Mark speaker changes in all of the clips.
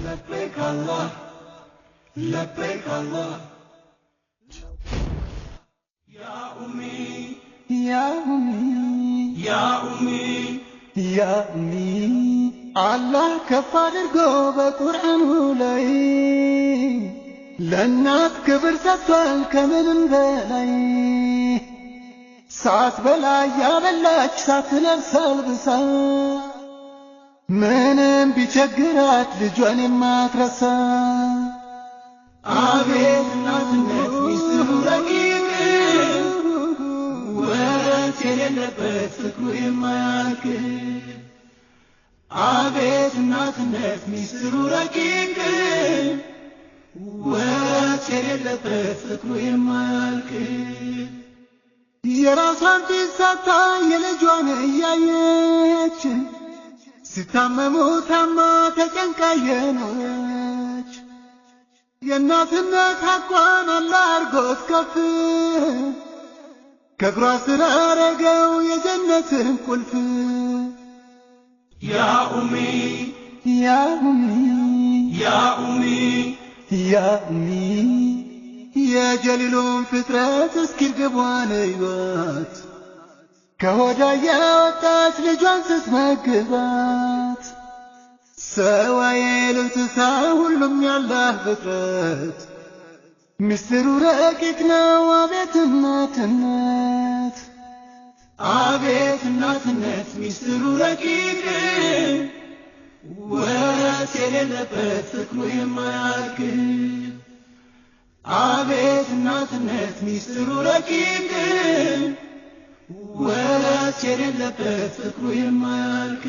Speaker 1: لبيك الله لبيك الله يا أمي
Speaker 2: يا أمي
Speaker 1: يا أمي
Speaker 2: يا أمي አላህ ከፍ አድርጎ በቁርአኑ ላይ ለእናት ክብር ሰጥቷል ከምንም በላይ። ሳትበላ ያበላች ሳትለብስ አልብሳ ምንም ቢቸግራት ልጇን የማትረሳ።
Speaker 1: አቤት እናትነት ሚስጥሩ ረቂቅ ወረት የሌለበት ፍቅሩ የማያልቅ። አቤት እናትነት ሚስጥሩ ረቂቅ ወረት የሌለበት ፍቅሩ የማያልቅ።
Speaker 2: የራሷን ፊት ሳታ የልጇን እያየች ሲታመሙ ታማ ተጨንቃ የኖረች። የእናትነት ሐቋን አላህ አርጎት ከፍ ከእግሯ ስር አረገው የጀነትን ቁልፍ።
Speaker 1: ያ ኡሚ
Speaker 2: ያ ኡሚ
Speaker 1: ያ ኡሚ
Speaker 2: ያ ኡሚ የጀሊሉን ፍጥረት እስኪ እርግቧን እዩዋት ከሆዷ ያወጣች ልጇን ስትመግባት። ሰው አይል እንስሳ ሁሉም ያላህ ፍጥረት ምስጢሩ ረቂቅ ነው አቤት እናትነት።
Speaker 1: አቤት እናትነት ሚስጥሩ ረቂቅ ወረት የሌለበት ፍቅሩ የማያልቅ። አቤት እናትነት ሚስጥሩ ረቂቅ ወረት የሌለበት ፍቅሩ የማያልቅ።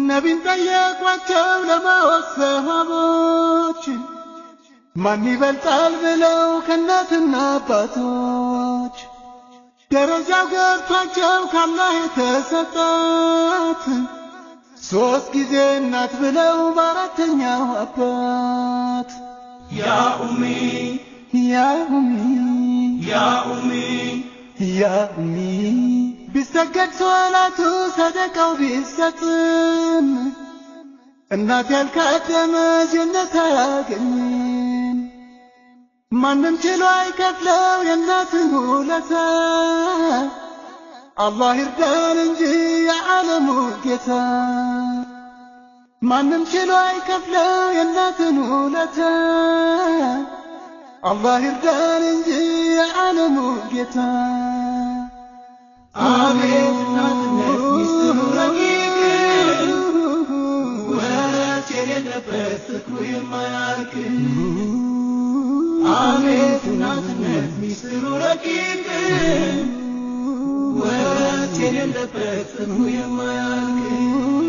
Speaker 2: ነቢን ጠየቋቸው ለማወቅ ሰሃቦች ማን ይበልጣል ብለው ከእናትና አባቶች። ደረጃው ገብቷቸው ካላህ የተሰጣት 3 ጊዜ እናት ብለው በአራተኛው አባት።
Speaker 1: ያ ኡሚ
Speaker 2: ያ ኡሚ
Speaker 1: ያ ኡሚ
Speaker 2: ያ ኡሚ ቢሰገድ ሶላቱ ሰደቃው ቢሰጥም እናት ያልካደመ ጀነት አያገኝም። ማንም ችሎ አይከፍለው የእናትን ውለታ አላህ ይርዳን እንጂ የዓለሙ ጌታ። ማንም ችሎ አይከፍለው የእናትን ውለታ አላህ ይርዳን እንጂ የዓለሙ ጌታ።
Speaker 1: አቤት እናትነት ሚስጥሩ ረቂቅ ወረት የሌለበት ፍቅሩ የማያልቅ። አቤት እናትነት ሚስጥሩ ረቂቅ ወረት የሌለበት ፍቅሩ የማያልቅ።